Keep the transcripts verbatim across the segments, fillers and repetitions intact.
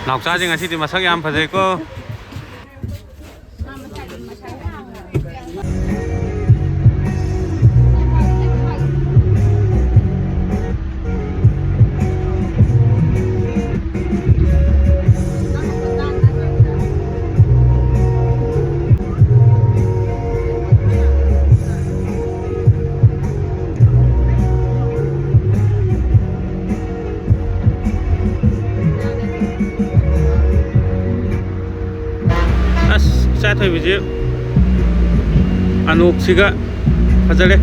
ꯅꯥꯎꯆꯥꯁꯦ ꯉꯁꯤꯗꯤ ꯃꯁꯛ ꯌꯥꯝ ꯐꯖꯩꯀꯣ꯫ ꯑꯁ, ꯏꯆꯥ ꯊꯣꯏꯕꯤꯁꯦ ꯑꯅꯣꯛꯁꯤꯒ ꯐꯖꯔꯦ꯫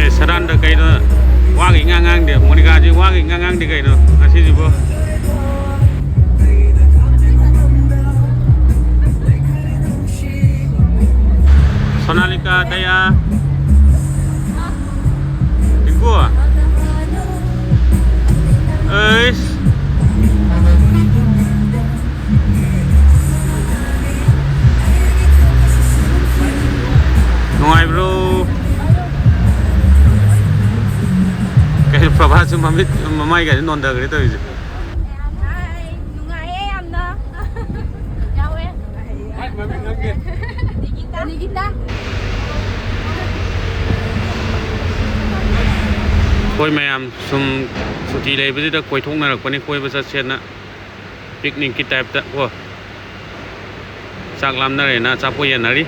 ꯑꯦ, ꯁꯔꯥꯟꯗ ꯀꯩꯅꯣ ꯋꯥꯒ ꯏꯉꯥꯡ ꯉꯥꯡꯗꯦ꯫ ꯃꯣꯅꯤꯀꯥꯁꯤ ꯋꯥꯒ ꯏꯉꯥꯡ ꯉꯥꯡꯗꯦ ꯀꯩꯅꯣ ꯉꯁꯤꯁꯤꯕꯨ꯫ ꯁꯣꯅꯥꯂꯤꯀꯥ, ꯗꯌꯥ, ꯄꯤꯡꯀꯨ꯫ ꯑꯩꯁ꯫ ꯅꯨꯡꯉꯥꯏꯕ꯭ꯔꯣ? ꯀꯩꯅꯣ ꯄ꯭ꯔꯚꯥꯁꯁꯨ ꯃꯃꯤꯠ, ꯃꯃꯥꯏꯒꯁꯦ ꯅꯣꯟꯊꯈ꯭ꯔꯦ ꯇꯧꯔꯤꯁꯦ꯫ ꯍꯥꯏ, ꯅꯨꯡꯉꯥꯏꯌꯦ ꯌꯥꯝꯅ꯫ ꯌꯥꯎꯋꯦ꯫ ꯅꯤꯒꯤꯇꯥ꯫ ꯅꯤꯒꯤꯇꯥ꯫ ꯑꯩꯈꯣꯏ ꯃꯌꯥꯝ ꯁꯨꯝ ꯁꯨꯇꯤ ꯂꯩꯕꯁꯤꯗ ꯀꯣꯏꯊꯣꯛꯅꯔꯛꯄꯅꯤ, ꯀꯣꯏꯕ ꯆꯠꯁꯦꯅ, ꯄꯤꯛꯅꯤꯛꯀꯤ ꯇꯥꯏꯞꯇ ꯀꯣ꯫ ꯆꯥꯛ ꯂꯥꯝꯅꯔꯦꯅ ꯑꯆꯥꯄꯣꯠ ꯌꯦꯟꯅꯔꯤ꯫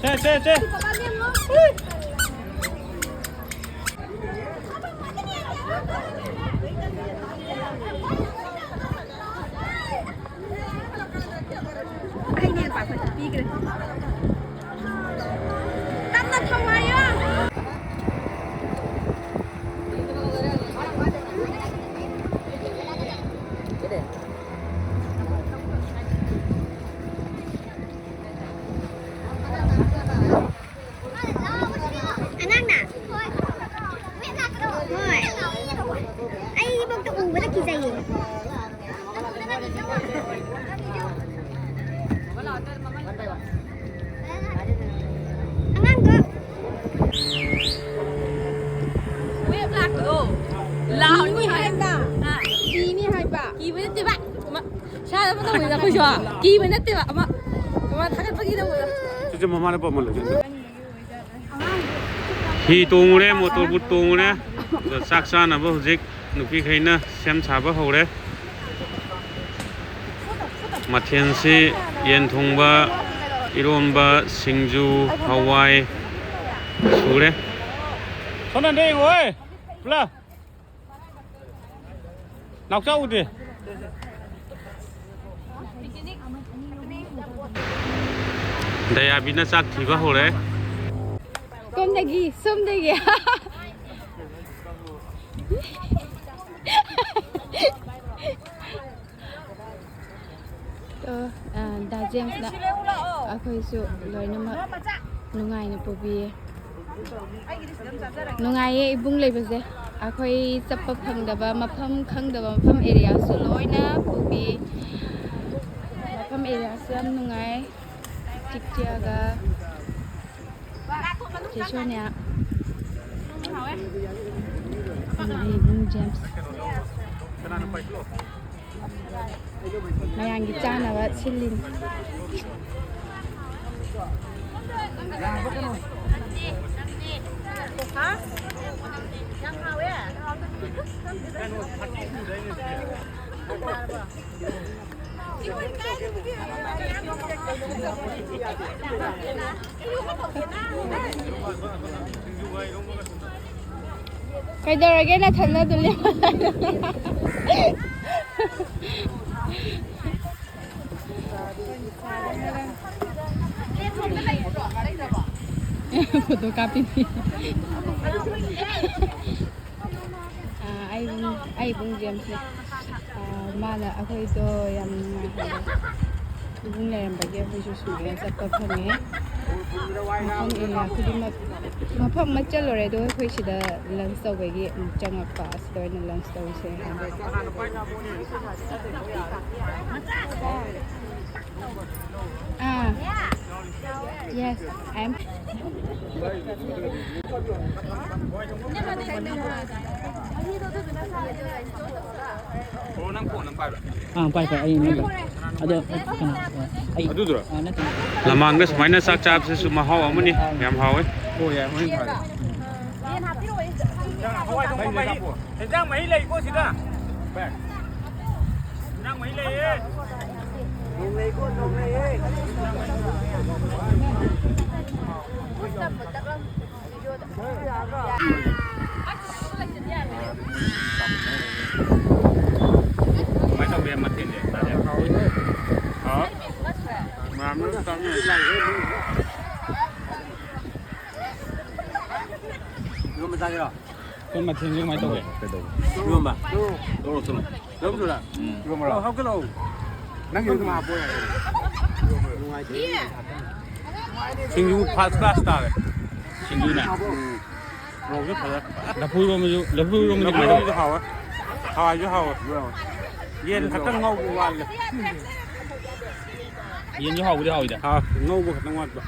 ꯁꯦ, ꯁꯦ, ꯁꯦ꯫ ꯑꯩꯅꯦ ꯄꯥꯈꯠ ꯄꯤꯈ꯭ꯔꯦ꯫ ꯇꯞꯅ ꯊꯧ ꯍꯥꯏꯌꯣ꯫ ꯎꯕꯗ ꯀꯤꯖꯩꯌꯦ꯫ ꯑꯉꯥꯡꯗꯣ꯫ ꯋꯦꯕ ꯂꯥꯛꯄꯗꯣ꯫ ꯂꯥꯎꯅꯤ ꯀꯤꯅꯤ ꯍꯥꯏꯕ꯫ ꯍꯥꯏꯕ꯫ ꯍꯥ? ꯀꯤꯅꯤ ꯍꯥꯏꯕ꯫ ꯀꯤꯕ ꯅꯠꯇꯦꯕ꯫ ꯃ-, ꯁꯥꯗ ꯑꯃ ꯇꯧꯕꯅꯤꯗ ꯑꯩꯈꯣꯏꯁꯨ꯫ ꯀꯤꯕ ꯅꯠꯇꯦꯕ꯫ ꯑꯃ, ꯑꯃ ꯊꯥꯒꯠꯄꯒꯤ ꯇꯧꯕꯗꯣ꯫ ꯆꯦꯆꯦ ꯃꯃꯥꯅ ꯄꯝꯃꯜꯂꯦ ꯆꯦꯆꯦ꯫ ꯍꯤ ꯇꯣꯡꯉꯨꯔꯦ, ꯃꯣꯇꯣꯔ ꯕꯣꯠ ꯇꯣꯡꯉꯨꯔꯦ꯫ ꯑꯗꯣ ꯆꯥꯛ ꯆꯥꯅꯕ ꯍꯧꯖꯤꯛ ꯅꯨꯄꯤꯈꯩꯅ ꯁꯦꯝ ꯁꯥꯕ ꯍꯧꯔꯦ꯫ ꯃꯊꯦꯜꯁꯤ ꯌꯦꯟ ꯊꯣꯡꯕ, ꯏꯔꯣꯝꯕ, ꯁꯤꯡꯖꯨ, ꯍꯋꯥꯏ ꯁꯨꯔꯦ꯫ ꯁꯣꯝꯗ ꯑꯝꯇ ꯌꯦꯡꯉꯣ, ꯍꯣꯏ, ꯄꯨꯂꯞ꯫ ꯅꯥꯎꯆꯥ ꯎꯗꯦ꯫ ꯗꯌꯥꯕꯤꯅ ꯆꯥꯛ ꯊꯤꯕ ꯍꯧꯔꯦ꯫ ꯁꯣꯝꯗꯒꯤ, ꯁꯣꯝꯗꯒꯤ꯫ ꯑꯣ, ꯑ, ꯗꯥ ꯖꯦꯝꯁꯅ ꯑꯩꯈꯣꯏꯁꯨ ꯂꯣꯏꯅꯃꯛ ꯅꯨꯡꯉꯥꯏꯅ ꯄꯨꯕꯤꯌꯦ꯫ ꯅꯨꯡꯉꯥꯏꯌꯦ ꯏꯕꯨꯡ ꯂꯩꯕꯁꯦ꯫ ꯑꯩꯈꯣꯏ ꯆꯠꯄ ꯐꯪꯗꯕ ꯃꯐꯝ, ꯈꯪꯗꯕ ꯃꯐꯝ, ꯑꯦꯔꯤꯌꯥꯁꯨ ꯂꯣꯏꯅ ꯄꯨꯕꯤ꯫ ꯃꯐꯝ ꯑꯦꯔꯤꯌꯥꯁꯨ ꯌꯥꯝ ꯅꯨꯡꯉꯥꯏ, ꯆꯤꯛ ꯆꯤꯛꯑꯒ꯫ ꯆꯦ ꯁꯣꯅꯤꯌꯥ꯫ ꯑꯩ ꯏꯕꯨꯡ ꯖꯦꯝꯁ꯫ ꯃꯌꯥꯝꯒꯤ ꯆꯥꯅꯕ ꯁꯤꯜꯂꯤꯅꯤ꯫ ꯀꯩꯗꯧꯔꯒꯦ ꯅꯊꯟꯗ ꯑꯗꯨ ꯂꯦꯞꯄ? ꯐꯣꯇꯣ ꯀꯥꯞꯄꯤꯅꯤ꯫ ꯑꯥ, ꯑꯩ ꯏꯕꯨꯡ, ꯑꯩ ꯏꯕꯨꯡ ꯖꯦꯝꯁꯅꯦ꯫ ꯑꯥ, ꯃꯥꯅ ꯑꯩꯈꯣꯏꯗꯣ ꯌꯥꯝ ꯅꯨꯡꯉꯥꯏꯍꯜꯂꯦ꯫ ꯏꯕꯨꯡ ꯂꯩꯔꯝꯕꯒꯤ ꯑꯩꯈꯣꯏꯁꯨ ꯁꯨꯃꯥꯏꯅ ꯆꯠꯄ ꯐꯪꯉꯦ꯫ ꯃꯐꯝ ꯑꯦꯔꯤꯌꯥ ꯈꯨꯗꯤꯡꯃꯛ, ꯃꯐꯝ ꯑꯃ ꯆꯠꯂꯨꯔꯦ, ꯑꯗꯣ ꯑꯩꯈꯣꯏ ꯁꯤꯗ ꯂꯟꯁ ꯇꯧꯕꯒꯤ ꯑꯃꯨꯛ ꯆꯪꯉꯛꯄ, ꯑꯁꯤꯗ ꯑꯣꯏꯅ ꯂꯟꯁ ꯇꯧꯁꯦ ꯍꯥꯏꯅ꯫ ꯑꯥ, yes, I am. ꯑꯣ, ꯅꯪ ꯐꯣꯟ ꯑꯃ ꯄꯥꯏꯕ꯭ꯔꯥ? ꯑꯥ, ꯄꯥꯏ, ꯄꯥꯏ, ꯑꯩ ꯅꯝꯕꯔ꯫ ꯑꯗꯣ, ꯀꯩꯅꯣ, ꯑꯩ, ꯑꯗꯨꯗꯨꯔꯣ? ꯑꯥ, ꯅꯠꯇꯦ, ꯅꯠꯇꯦ꯫ ꯂꯃꯥꯡꯗ ꯁꯨꯃꯥꯏꯅ ꯆꯥꯛ ꯆꯥꯕꯁꯤꯁꯨ ꯃꯍꯥꯎ ꯑꯃꯅꯤ꯫ ꯌꯥꯝ ꯍꯥꯎꯋꯦ꯫ ꯑꯣ, ꯌꯥꯏ, ꯍꯣꯔꯦꯟ ꯊꯥꯔꯒꯦ꯫ ꯌꯦꯟ ꯍꯥꯞꯄꯤꯔꯛꯑꯣ, ꯌꯦꯟ ꯍꯥꯞꯄꯤꯔꯛꯑꯣ꯫ ꯍꯦꯟꯖꯥꯡ ꯃꯍꯤ ꯂꯩꯀꯣ ꯁꯤꯗ? ꯍꯦꯟꯖꯥꯡ ꯃꯍꯤ ꯂꯩꯌꯦ꯫ ꯅꯣꯡ ꯂꯩꯀꯣ, ꯅꯣꯡ ꯂꯩꯌꯦ꯫ ꯀꯃꯥꯏꯅ ꯇꯧꯒꯦ ꯃꯊꯦꯜꯁꯦ? ꯍꯥꯎ꯫ ꯃꯌꯥꯝ ꯂꯣꯏ ꯆꯥꯃꯤꯟꯅꯁꯤ꯫ ꯏꯔꯣꯝꯕ ꯆꯥꯒꯦꯔꯣ? ꯑꯩꯈꯣꯏ ꯃꯊꯦꯜꯁꯦ ꯀꯃꯥꯏꯅ ꯇꯧꯒꯦ? ꯏꯔꯣꯝꯕ꯫ ꯇꯧꯔꯣ, ꯇꯧꯔꯣ꯫ ꯏꯔꯣꯝꯕ ꯆꯨꯔꯥ? ꯎꯝ꯫ ꯏꯔꯣꯝꯕꯔꯣ? ꯑꯣ, ꯍꯥꯞꯀꯠꯂꯛꯑꯣ꯫ ꯅꯪꯒꯤꯗꯤ ꯑꯗꯨꯝ ꯍꯥꯞꯄꯣ ꯌꯥꯔꯦ꯫ ꯅꯨꯡꯉꯥꯏꯇꯦ꯫ ꯁꯤꯡꯖꯨ first class ꯇꯥꯔꯦ꯫ ꯁꯤꯡꯖꯨꯅꯦ꯫ ꯎꯝ꯫ ꯃꯣꯔꯣꯛꯁꯨ ꯐꯖꯅ꯫ ꯂꯐꯨ ꯏꯔꯣꯝꯕꯁꯨ, ꯂꯐꯨ ꯏꯔꯣꯝꯕꯁꯨ ꯂꯐꯨ ꯀꯃꯥꯏꯅ ꯇꯧꯒꯦ? ꯏꯔꯣꯝꯕꯁꯨ ꯍꯥꯎꯋꯦ꯫ ꯍꯋꯥꯏꯁꯨ ꯍꯥꯎꯋꯦ꯫ ꯌꯦꯟ ꯈꯛꯇꯪ ꯉꯧꯕ ꯋꯥꯠꯂꯦ꯫ ꯌꯦꯟꯁꯨ ꯍꯥꯎꯕꯨꯗꯤ ꯍꯥꯎꯋꯤꯗ꯫ ꯍꯥꯎ, ꯉꯧꯕ ꯈꯛꯇꯪ ꯋꯥꯠꯄ꯫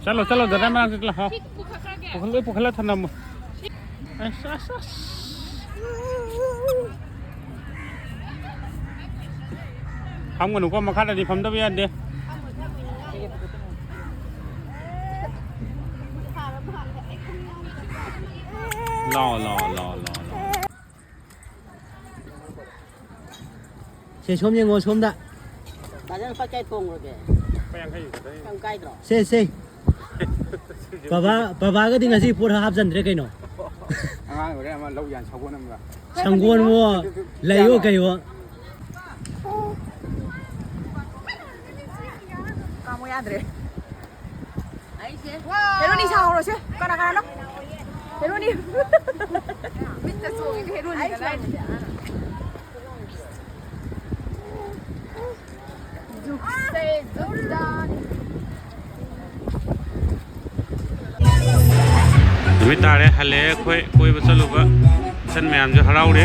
ꯆꯠꯂꯣ, ꯆꯠꯂꯣ, ꯗꯗꯥ ꯃꯅꯥꯛꯇ ꯆꯠꯂꯣ꯫ ꯍꯥꯎ꯫ ꯄꯨꯈꯠꯂꯣ, ꯄꯨꯈꯠꯂ ꯊꯅꯝꯃꯣ꯫ ꯑꯁ, ꯑꯁ, ꯑꯁ꯫ ꯐꯝꯒꯅꯨꯀꯣ, ꯃꯈꯥꯗꯗꯤ ꯐꯝꯗꯕ ꯌꯥꯗꯦ꯫ ꯂꯥꯛꯑꯣ, ꯂꯥꯛꯑꯣ, ꯂꯥꯛꯑꯣ, ꯂꯥꯛꯑꯣ, ꯂꯥꯛꯑꯣ꯫ ꯁꯦ, ꯁꯣꯝ ꯌꯦꯡꯉꯣ, ꯁꯣꯝꯗ꯫ ꯗꯥ ꯖꯟ, ꯂꯨꯄꯥ ꯀꯌꯥ ꯇꯣꯡꯈ꯭ꯔꯒꯦ? ꯂꯨꯄꯥ ꯌꯥꯡꯈꯩ ꯈꯛꯇꯅꯤ꯫ ꯌꯥꯝ ꯀꯥꯏꯗ꯭ꯔꯣ? ꯁꯦ, ꯁꯦ꯫ ꯕꯕꯥ, ꯕꯕꯥꯒꯗꯤ ꯉꯁꯤ ꯄꯣꯠ ꯍꯥꯞꯆꯟꯗ꯭ꯔꯦ ꯀꯩꯅꯣ? ꯑꯉꯥꯡ ꯑꯣꯏꯔꯦ ꯑꯃ ꯂꯧ ꯌꯥꯟ ꯁꯒꯣꯜ ꯑꯃꯒ꯫ ꯁꯪꯒꯣꯜꯋꯣ, ꯂꯩꯌꯣ ꯀꯩꯋꯣ꯫ ꯑꯃꯨꯛ ꯌꯥꯗ꯭ꯔꯦ꯫ ꯑꯩꯁꯦ ꯍꯦꯔꯣꯅꯤ ꯁꯥꯍꯧꯔꯁꯦ꯫ ꯀꯅꯥ ꯀꯅꯥꯅꯣ? ꯍꯦꯔꯣꯅꯤ꯫ ꯃꯤꯠꯇ ꯆꯣꯡꯉꯤꯗꯤ ꯍꯦꯔꯣꯅꯤ ꯑꯩ ꯀꯗꯥꯏꯗꯒꯤ? ꯖꯨꯛꯁꯦ ꯖꯨꯛꯇꯅꯤ꯫ ꯅꯨꯃꯤꯠ ꯇꯥꯔꯦ, ꯍꯜꯂꯛꯑꯦ ꯑꯩꯈꯣꯏ ꯀꯣꯏꯕ ꯆꯠꯂꯨꯕ꯫ ꯏꯆꯟ ꯃꯌꯥꯝꯁꯨ ꯍꯔꯥꯎꯔꯦ꯫